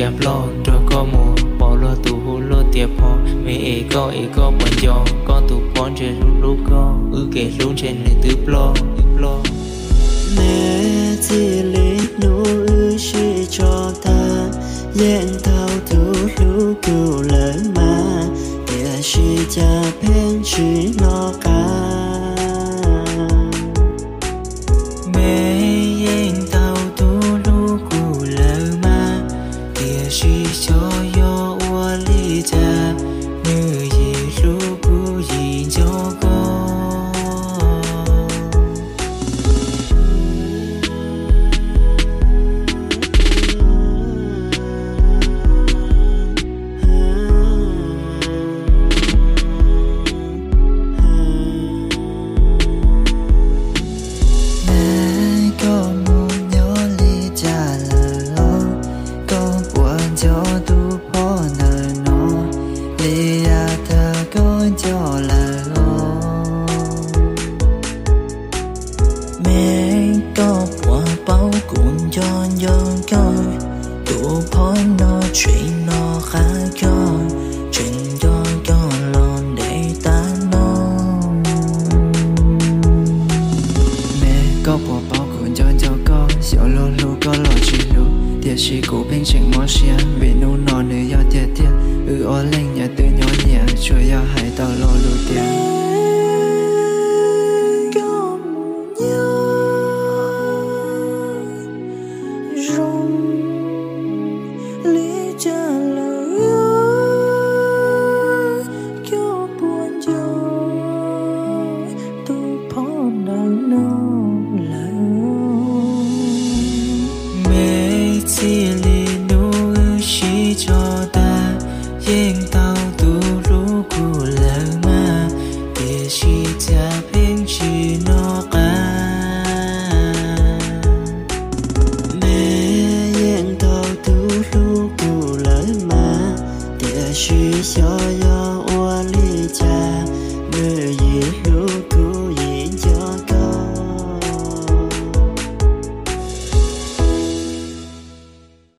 Nplog nrog koj mus pom luag tus hu luag tias phov, me es koj es koj puas nco, koj tus phov ntshe hlub hlub koj, wb kev hlub ntshe nws twb ploj. Me, txij li hnub wb sib tso tag, yeej tau tus hlub kuv lawm mas, tiam sis cas pheej tsis hnov qab. Me, yeej tau tus hlub kuv lawm mas, tiam sis xyov yog ua li cas, nws yim hlub kuv yim nco koj. Me, koj mus nyob li cas lawm los? Koj puas nco tus phov ntawm no li yav tag koj nco lawm los? Me, koj puas paub kuv nco nco koj, tus phov no tseem nco qab koj, tseem nco koj los ntev tag no. Me, koj puas paub kuv nco nco koj, xyov luag hlub koj los tsis hlub, tiam sis kuv pheej tseem mob siab vim hnub no nws yog tiag tiag, wb ob leeg nyias twb nyob nyias, tsuas yog hais tau lo lus tias koj mus nyob zoo li cas lawm, koj puas nco tus phov ntawm no lawm? Me, txij li hnub wb sib tso tag, yeej tau tus hlub kuv lawm mas, tiam sis cas pheej tsis hnov qab. Me, yeej tau tus hlub kuv lawm mas, tiam sis xyov yog ua li cas, nws